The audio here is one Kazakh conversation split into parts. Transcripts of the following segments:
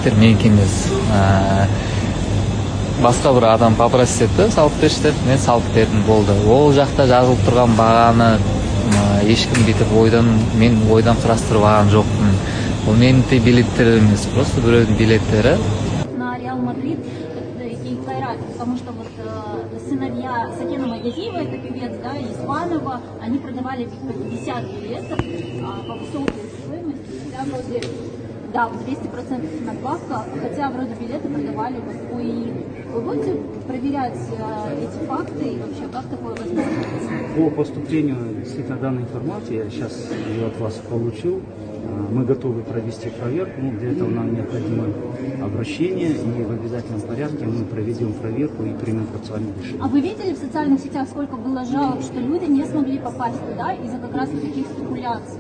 Менікі емес. Басқа бір адам попросить етті, салып берші деп, мен салып бердім, болды. Ол жақта жазылып тұрған бағаны ешкім бүйтіп ойдан, мен ойдан құрастырып алған жоқпын. Ол менің де билеттер емес, просто біреудің билеттері. На Реал Мадрид и Кайрат, потому что вот сыновья Сакена Майгазиева, это певец, да, и Испанова, они продавали по 50 билетов по высокой стоимости, хотя вроде, да, 200% надбавка, хотя вроде билеты продавали вот по ИИН. Вы будете проверять эти факты и вообще, как такое возможно? По поступлению действительно данной информации, я сейчас ее от вас получил, мы готовы провести проверку. Ну, для этого нам необходимо обращение, и в обязательном порядке мы проведем проверку и примем процессуальное решение. А вы видели в социальных сетях, сколько было жалоб, что люди не смогли попасть туда из-за как раз вот таких спекуляций?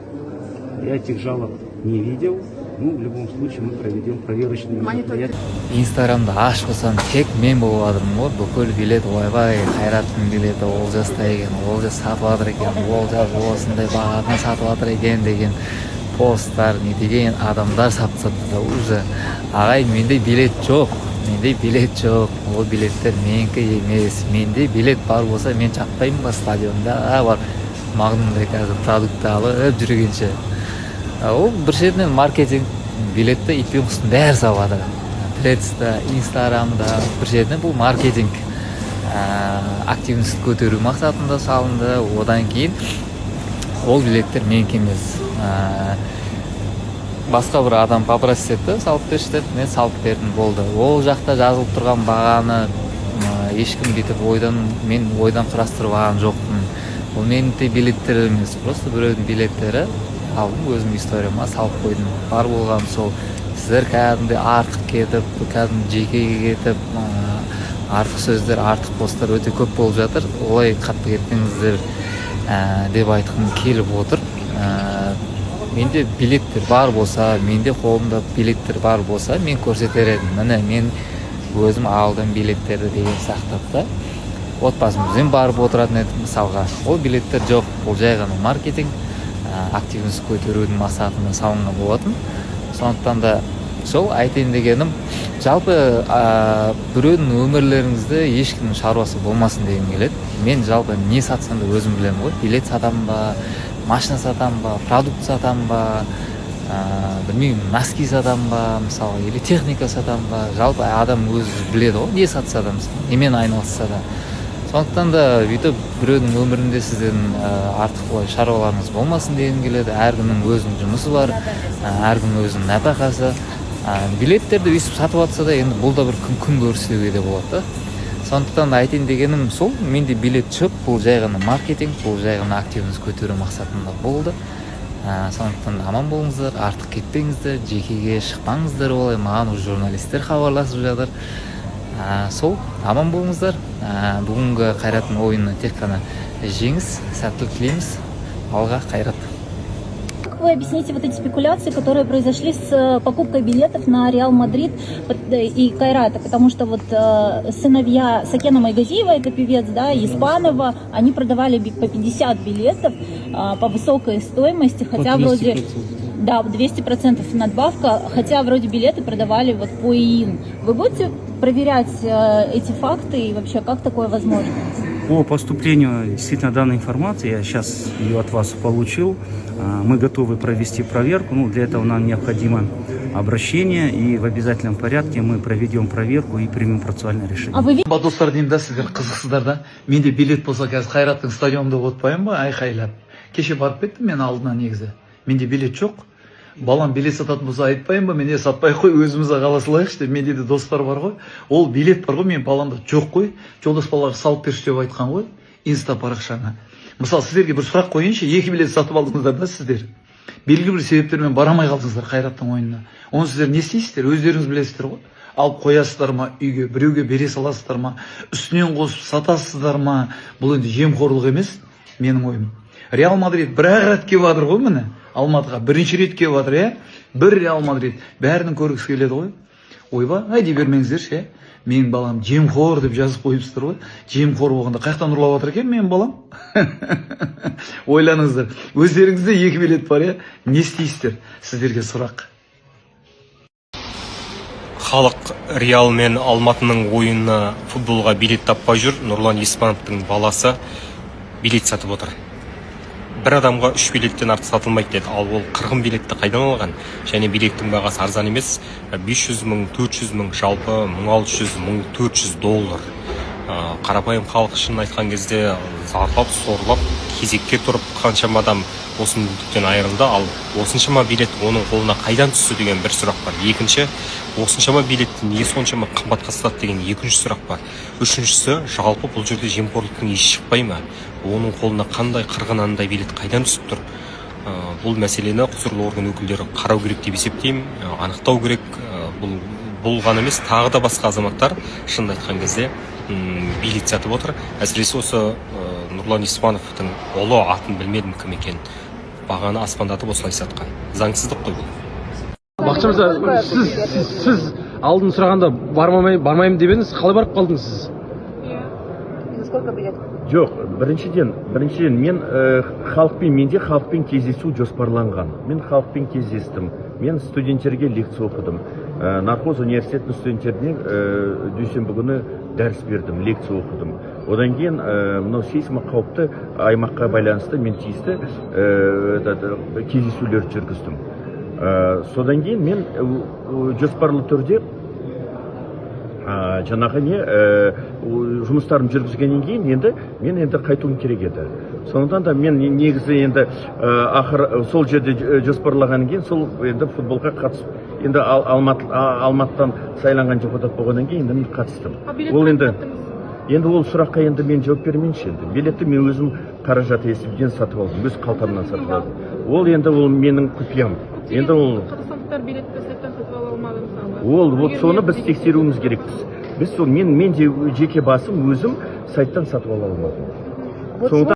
Я этих жалоб не видел. Ну, в любом случае мы проведем проверочные мероприятия. Инстаграмды ашып қалсам, тек мен болып жатырмын ғой. Бүкіл билет, ойбай, Қайраттың билеті Олжаста екен, Олжас сатып жатыр екен, Олжас осындай бағадан сатып жатыр екен деген посттар. Не деген адамдар сатып тастапты да уже. Ағайын, менде билет жоқ, менде билет жоқ, ол билеттер менікі емес. Менде билет бар болса, мен жатпаймын ба стадионда барып, Магнумда қазір продукт алып жүргенше? Ол бір шетінен маркетинг. Билетті ит пен құстың бәрі салып жатыр Тредста, Инстаграмда. Бір шетінен бұл маркетинг, активность көтеру мақсатында салынды. Одан кейін ол билеттер менікі емес. Басқа бір адам попросить етті, салып берші деп, мен салып бердім, болды. Ол жақта жазылып тұрған бағаны ешкім бүйтіп ойдан, мен ойдан құрастырып алған жоқпын. Ол менің де билеттер емес, просто біреудің билеттері. Алдым, өзім историяма салып қойдым, бар болғаны сол. Сіздер кәдімгідей артық кетіп, кәдімгі жекеге кетіп, артық сөздер, артық посттар өте көп болып жатыр. Олай қатты кетпеңіздер деп айтқым келіп отыр. Менде билеттер бар болса, менде қолымда билеттер бар болса, мен көрсетер едім, міне, мен өзім алдым билеттерді деген сақтап та, отбасымызбен барып отыратын едік мысалға. Ол билеттер жоқ, бұл жай ғана маркетинг, активность көтерудің мақсатында салынған болатын. Сондықтан да сол айтайын дегенім, жалпы біреудің өмірлеріңізде ешкімнің шаруасы болмасын дегім келеді. Мен жалпы не сатсам да өзім білемін ғой: билет сатамын ба, машина сатамын ба, продукт сатамын ба, білмеймін, носки сатамын ба мысалы, или техника сатамын ба. Жалпы адам өзі біледі ғой не сатса да, мысалы, немен айналысса да. Сондықтан да бүйтіп біреудің өмірінде сіздердің артық былай шаруаларыңыз болмасын дегім келеді. Әркімнің өзінің жұмысы бар, әркімнің өзінің нәпақасы. Билеттерді өйстіп сатып жатса да, енді бұл да бір күн көріс деуге де болады да. Сондықтан айтайын дегенім сол: менде билет жоқ, бұл жай ғана маркетинг, бұл жай ғана активность көтеру мақсатында болды. Сондықтан аман болыңыздар, артық кетпеңіздер, жекеге шықпаңыздар олай. Маған уже журналисттер хабарласып жатыр. Сол, аман болыңыздар. Бүгінгі Қайраттың ойынына тек қана жеңіс, сәттілік тілейміз. Алға, Қайрат! Как вы объясните вот эти спекуляции, которые произошли с покупкой билетов на Реал Мадрид и Кайрата? Потому что вот сыновья Сакена Майгазиева, это певец, да, и Испанова, они продавали по 50 билетов по высокой стоимости, хотя вроде. Да, 200% надбавка, хотя вроде билеты продавали вот по ИИН. Вы будете проверять эти факты и вообще, как такое возможно? По поступлению действительно данной информации, я сейчас ее от вас получил, мы готовы провести проверку. Ну, для этого нам необходимо обращение, и в обязательном порядке мы проведем проверку и примем процессуальное решение. А вы Ба, достар деймін да, сіздер қызықсыздар да. Менде билет болса, қазір Қайраттың стадионында отпаймын ба айқайлап? Кеше барып кеттім мен алдына. Негізі менде билет жоқ. Балам билет сататын болса, айтпаймын ба мен: «Е, сатпай ақ қой, өзіміз ақ ала салайықшы», — деп. Менде де достар бар ғой. Ол билет бар ғой, менің баламда жоқ қой. Жолдас балаларға салып берші деп айтқан ғой инста парақшаңа. Мысалы, сіздерге бір сұрақ қояйыншы: екі билет сатып алдыңыздар да, сіздер белгілі бір себептермен бара алмай қалдыңыздар Қайраттың ойынына. Оны сіздер не істейсіздер? Өздеріңіз білесіздер ғой. Алып қоясыздар ма үйге, біреуге бере саласыздар ма, үстінен қосып сатасыздар ма? Бұл енді жемқорлық емес, менің ойым. Реал Мадрид бір ақ рет келіп жатыр ғой, міне, Алматыға бірінші рет келіп жатыр, иә. Бір Реал Мадрид бәрінің көргісі келеді ғой. Ойбай дей бермеңіздерші, иә. «Менің балам жемқор» деп жазып қойыпсыздар ғой. Жемқор болғанда, қай жақтан ұрлап жатыр екен менің балам? Ойланыңыздар. Өздеріңізде екі билет бар, иә, не істейсіздер? Сіздерге сұрақ. Халық Реал мен Алматының ойынына, футболға билет таппай жүр. Нұрлан Еспановтың баласы билет сатып отыр. Бір адамға үш билеттен артық сатылмайды деді. Ал ол қырғын билетті қайдан алған? Және билеттің бағасы арзан емес: 500 мың, 400 мың, жалпы 1600, 1400 доллар. Қарапайым халық, шынын айтқан кезде, зарлап сорлап кезекке тұрып, қаншама адам осы мүмкіндіктен айырылды. Ал осыншама билет оның қолына қайдан түсті деген бір сұрақ бар. Екінші, осыншама билетті неге соншама қымбатқа сатады деген екінші сұрақ бар. Үшіншісі, жалпы бұл жерде жемқорлықтың иісі шықпай ма? Оның қолына қандай қырғын андай билет қайдан түсіп тұр? Бұл мәселені құзырлы орган өкілдері қарау керек деп есептеймін, анықтау керек. Бұл ғана емес, тағы да басқа азаматтар, шынын айтқан кезде, билет сатып отыр. Әсіресе осы Нұрлан Еспановтың ұлы, атын білмедім кім екенін, бағаны аспандатып осылай сатқан. Заңсыздық қой бұл. Бақытжан мырза, сіз алдын сұрағанда бармамай, бармаймын деп едіңіз, қалай барып қалдыңыз сіз? Сколько билет? Жоқ, біріншіден мен халықпен, менде халықпен кездесу жоспарланған. Мен халықпен кездестім. Мен студенттерге лекция оқыдым. Нархоз университетінің студенттеріне дүйсенбі күні дәріс бердім, лекция оқыдым. Одан кейін мынау сейсмо қауіпті аймаққа байланысты мен тиісті этот, кездесулер жүргіздім. Содан кейін мен жоспарлы түрде жаңағы не жұмыстарым жүргізгеннен кейін енді мен енді қайтуым керек еді. Сондықтан да мен негізі енді ақыры сол жерде жоспарлағаннан кейін, сол енді футболға қатысып, енді Алматыдан сайланған депутат болғаннан кейін енді мен қатыстым. Ол енді ол сұраққа енді мен жауап бермейінші. Енді билетті мен өзім қаражат есебінен сатып алдым, өз қалтамнан сатып алдым. Ол енді ол менің құпиям енді ол. Қазақстандықтар билетті сайттан сатып ала алмады, мысалы. Ол вот соны біз тексеруіміз керекпіз. Біз сол мен де жеке басым өзім сайттан сатып ала алмадым. Вот. Сондықтан